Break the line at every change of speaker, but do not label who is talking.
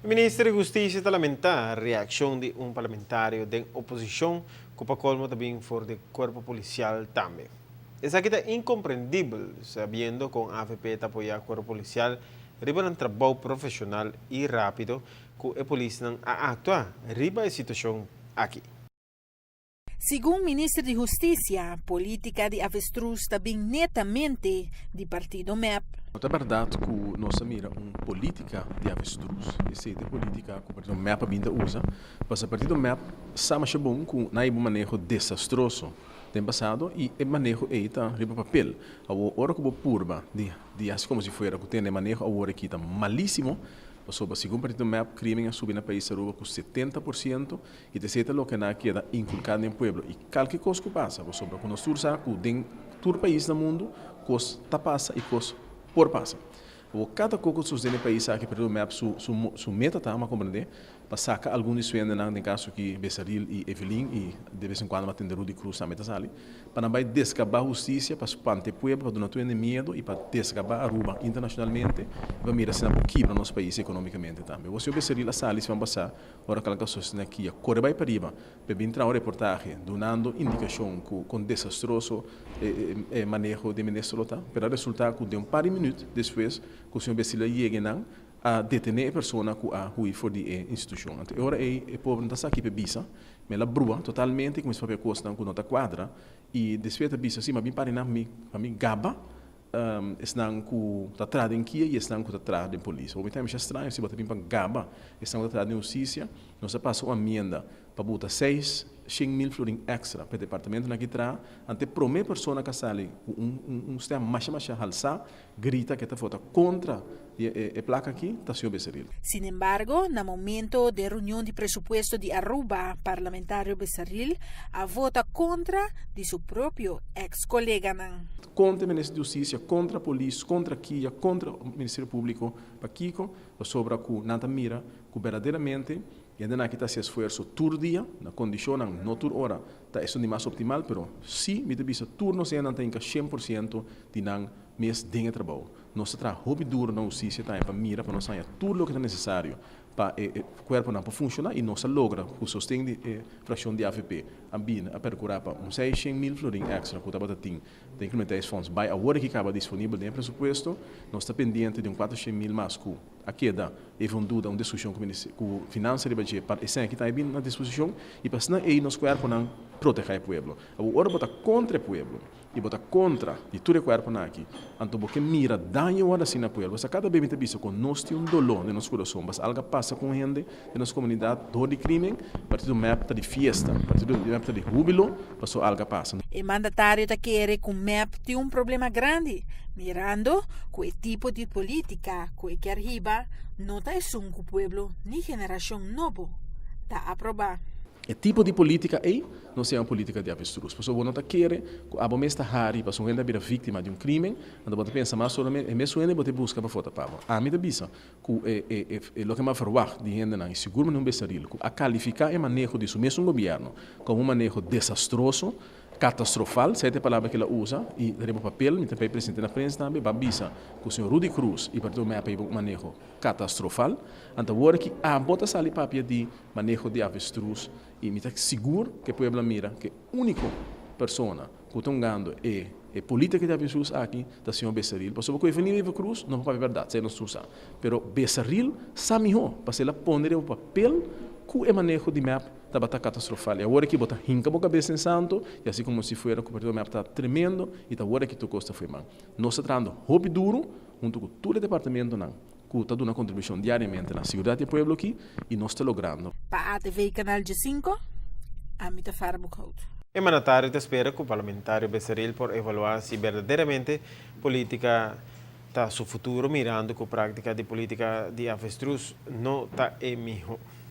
Minister di Husticia ta lamenta reaccion di un parlamentario den oposicion cu pa colmo tambe for di cuerpo policial tambe. Esaki ta incomprendibel, sabiendo cu AVP ta apoya cuerpo policial riba un trabou profesional y rapido cu e polisnan a actua riba e situacion aki.
Segun Minister di Husticia, politica di avestruz ta bin netamente di partido MEP.
No ta berdad cu nos a mira un politica di avestruz. Esey ta politica cu partido MEP a bin ta usa. Mas partido MEP sa masha bon cu nan a maneho desastroso den pasado y e maneho ey ta riba papel. Ora cu bo purba di asina como si fuera cu tin maneho awor aki ta malisimo, pasobra segun partido MEP crimen a subi na pais Aruba cu 70% y ta esey ta loke nan kier inculca den pueblo. Y cualkier cos cu pasa, pasobra cu nos tur sa cu den tur pais na mundo, cos ta pasa y cos por pasa. O cada cos cu sucede na pais aki, partido MEP su meta ta, m'a comprende, pa saca algun di su hendenan, den caso aki Besaril y Evelyn y de vez en cuando m'a tende Rudy Cruz tambe ta sali, pa nan bay desgaba husticia, pa spanta pueblo, pa duna tur miedo y pa desgaba Aruba internacionalmente, pa mira si nan por kibra nos pais economicamente tambe. Bo Besaril a sali siman pasa, ora cu algo sostene aki, core bay pariba, pa bin traha un reportahe, dunando indicacion cu desastroso maneho di minister ta, pero resulta cu den un par di minuut despues, cu señor Besaril yega nan, a detene e persona cu a hui for di e institucion. Anto, ora e pober no ta sa kico pa bisa, el a brua totalmente, cuminsa papia cosnan cu no ta cuadra, y despues ta bisa, si, m'a bin para mi, pa mi gaba, esnan cu ta traha den KIA y esnan cu ta traha den polis. Bo tambe straño, si bo ta bin pa gaba, esnan cu ta traha den husticia, nos a pasa un enmienda pa buta 600 mil florin extra pa e departamento nan aki traha, anto prome persona cu sali un stem masha masha halsa, grita cu ta vota contra e placa aki, ta señor Besaril.
Sin embargo, na momento di reunion di presupuesto di Aruba, parlamentario Besaril a vota contra di su propio ex-colega.
Contra Minister di Husticia, contra polis, contra KIA, contra Ministerio Publico, pakico, pasobra cu nan ta mira, cu berdaderamente, y ainda aki ta haci esfuerso tur dia, na condicion no tur ora, ta esun di mas optimal, pero si, mi ta bisa tur nos ainda tin 100% di nan mes den trabou. Nos ta traha hopi duro na husticia tambe pa mira pa nos haya tur loke ta necesario pa e cuerpo nan por funciona y nos a logra cu sosten di fraccion di AVP a bin a percura pa un 600 mil florin extra cu tabata tin di incrementheidsfonds bay awor aki caba disponibel den presupuesto. Nos ta pendiente di un 400 mil mas cu a keda even un duda, un discusion cu finansa riba dje pa esey aki tambe na disposicion y pa asina ey nos cuerpo nan proteha e pueblo. Awor bo ta contra e pueblo y bo ta contra di tur e cuerpo nan aki, anto bo kier mira daño ora asina na pueblo. Sa cada bes mi ta bisa cu nos tin un dolor den nos curason, mas algo pasa cu hende den nos comunidad door di crimen, partido MEP ta di fiesta, partido MEP ta di hubilo, paso algo pasa.
E mandatario ta kere cu MEP tin un problema grandi, mirando cu e tipo di politica cu e kier hiba no ta esun cu pueblo ni generacion nobo ta aproba.
E tipo di politica ey no ta un politica di avestruz. Pasobra bo no ta kere cu abo mes ta hari pasobra un hende a bira victima di un crimen, anto bo ta pensa mas solamente e mes hende bo ta busca pa vota pa bo. Ami ta bisa cu e loke m'a verwacht di hendenan y sigur un Besaril cu a califica e maneho di su mes gobierno como un maneho desastroso, catastrofal, esey ta e palabra cu el a usa, y riba papel, mi tambe presente na prensa tambe, a bisa cu señor Rudy Cruz y partido MEP un maneho catastrofal. Anto awor aki abo ta sali papia di maneho di avestruz y mi ta sigur cu pueblo mira cu unico persona cu ta hungando e politica di avestruz aki ta señor Besaril. Pasobra cu Evelyn Wever Croes no papia berdad, esey nos usa. Pero Besaril sa miho, pa el a pone riba papel cu e maneho di MEP tabata catastrofal. Y awor aki bo ta hinca bo cabes den santo y asina como si fuera cu partido MEP ta tremendo y ta awor aki tur cos ta fo'i man. Nos ta trahando hopi duro hunto cu tur e departamentonan cu ta duna contribucion diariamente na seguridad di pueblo aki y nos ta logrando.
Pa ATV Canal G5, Amita Farbukout.
E mandatario ta spera cu parlamentario Besaril por evalua si berdaderamente politica ta su futuro, mirando cu practica di politica di avestruz no ta e miho.